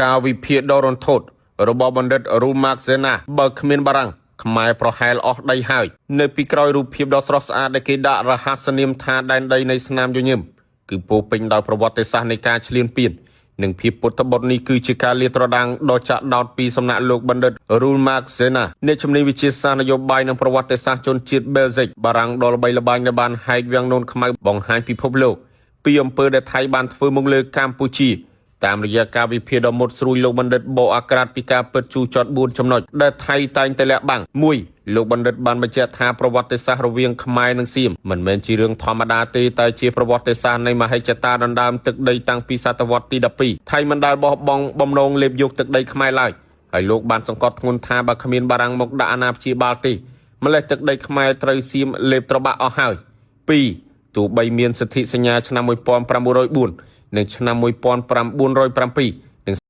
ការវិភាគដ៏រន្ធត់របស់បណ្ឌិតរូម៉ាកសេណាបើគ្មានបារាំងខ្មែរប្រហែលអស់ដីហើយនៅពីក្រោយរូបភាពដ៏ស្រស់ស្អាតដែលគេដាក់រហស្សនាមថាដែនដីនៃស្នាមញញឹមគឺពោរពេញដោយប្រវត្តិសាស្ត្រនៃការឈ្លានពាននិងភាពពុទ្ធបុត្រនេះគឺជាការលាតត្រដាងដ៏ចាក់ដោតពីសំណាក់លោកបណ្ឌិតរូលម៉ាកសេណាអ្នកជំនាញវិទ្យាសាស្ត្រនយោបាយនិងប្រវត្តិសាស្ត្រជនជាតិបែលហ្សិកបារាំងដ៏ល្បីល្បាញដែលបានហែកវាំងននខ្មៅបង្ហាញពិភពលោកពីអំពើដែលថៃបានធ្វើមកលើកម្ពុជា តាមរយៈការវិភាគដ៏មុតស្រួយលោកបណ្ឌិតបកអាក្រាតពីការពិតជូរចត់4ចំណុចដែលថៃតែងតែលាក់បាំង1លោកបណ្ឌិតបានបញ្ជាក់ថាប្រវត្តិសាស្ត្ររវាងខ្មែរនិងសៀមមិនមែនជារឿងធម្មតាទេតែជាប្រវត្តិសាស្ត្រនៃមហិច្ឆតាដណ្ដើមទឹកដីតាំងពីសតវត្សទី12ថៃមិនដែលបោះបង់បំណងលេបយកទឹកដីខ្មែរឡើយហើយលោកបានសង្កត់ធ្ងន់ថាបើគ្មានបារាំងមកដាក់អាណាព្យាបាលទេម្លេះទឹកដីខ្មែរត្រូវសៀមលេបត្របាក់អស់ហើយ2ទោះបីមានសិទ្ធិសញ្ញាឆ្នាំ1904និងឆ្នាំ1907